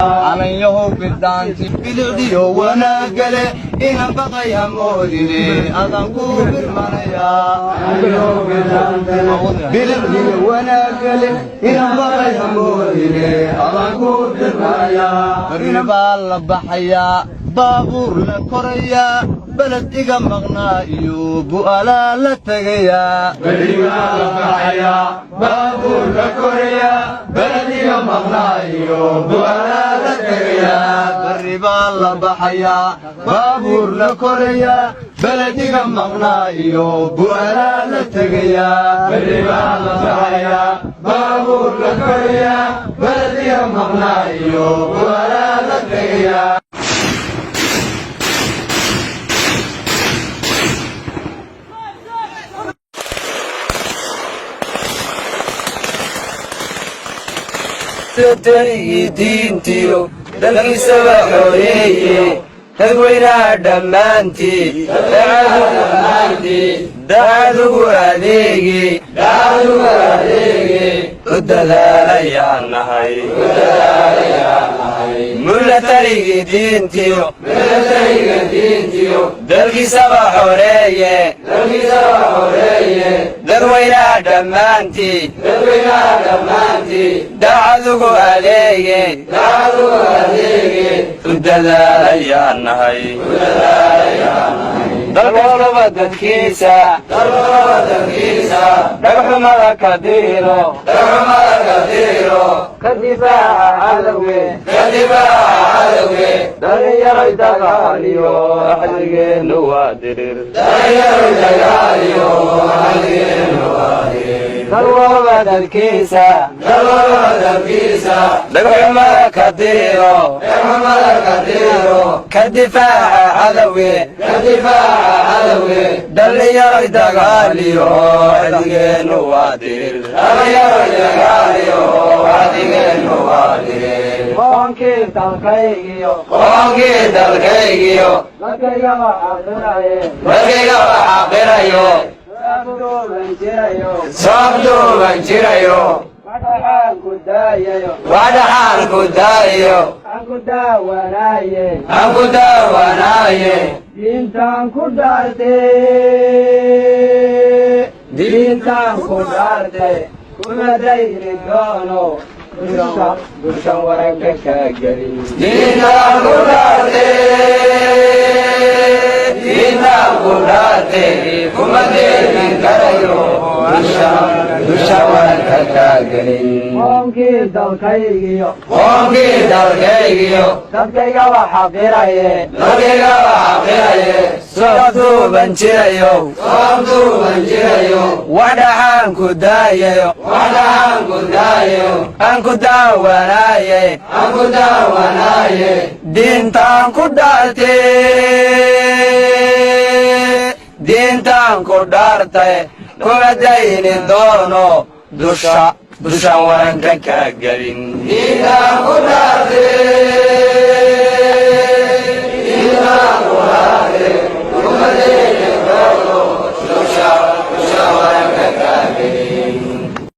Calanyahow bidhaanti bilicdiyo wanaagale inan baqay hamoodine adan ku birmanayaa. Bilicdiyo wanaagale inan baqay hamoodine adan ku birmanayaa. Barri baa la baxayaa, baabuur la korayaa, beled iga maqnaa iyo bu'alaa la tegayaa. Berri baa la baxayaa, baabuur la korayaa, beled iga maqnaa iyo bu'alaa la tegayaa. Barri baa la baxayaa, baabuur la korayaa, beled iga maqnaa iyo bu'alaa la tegayaa. Berri baa la baxayaa, baabuur la korayaa, beled iga maqnaa iyo bu'alaa la tegayaa. Milatarigii diintiyo dalkiisaba xoreeye, dadweynaha dhammaantii dacadugu adeegi u dadaalayaan nahay. Milatarigii diintiyo dalkiisaba xoreeye, dadweynaha dhammaantii dacadugu adeege u dadaalayaan nahay. Dalkalaba dadkiisa dhagxumada ka diiro, ka difaaca cadowge. Dhalinyaray dagaaliyo axdigeennu waa dirir. Dalwalba dadkiisa dhagxumada ka diiro, ka difaaca cadowge. Dhalinyaray dagaaliyo axdigeennu waa dirir. Qoonkii dalkaygiyo Qoonkii dalkaygiyo dadkaygaba xaqiraye, dadkaygaba xaqirayo, afduuban jirayo, soobduuban jirayo, waxaan ku daayayo, waxdhaxaan ku daayo, aan ku daawanaaye, aan ku daawanaaye. Diintaan ku dhaarte, diintaan ku dhaarte, kuma dayri doono dushan waranka kaa gelin. Diintaan ku dhaarte, diintaan ku dhaarte, kuma deerin karayo dusha waranka kaa gelin. Qoonkii dalkaygiyo Qoonkii dalkaygiyo dadkaygaba xaqiraye, dadkaygaba xaqiraye, soobduuban jirayo, soobduuban jirayo, waxdhaxaan ku daayayo, waxdhaxaan ku daayo, aan ku daawanaaye, aan ku daawanaaye. Diintaan ku dhaarte, diintaan ku dhaartay, kuma dayni doono dusha dushan waranka kaa gelin. Diintaan ku dhaarte.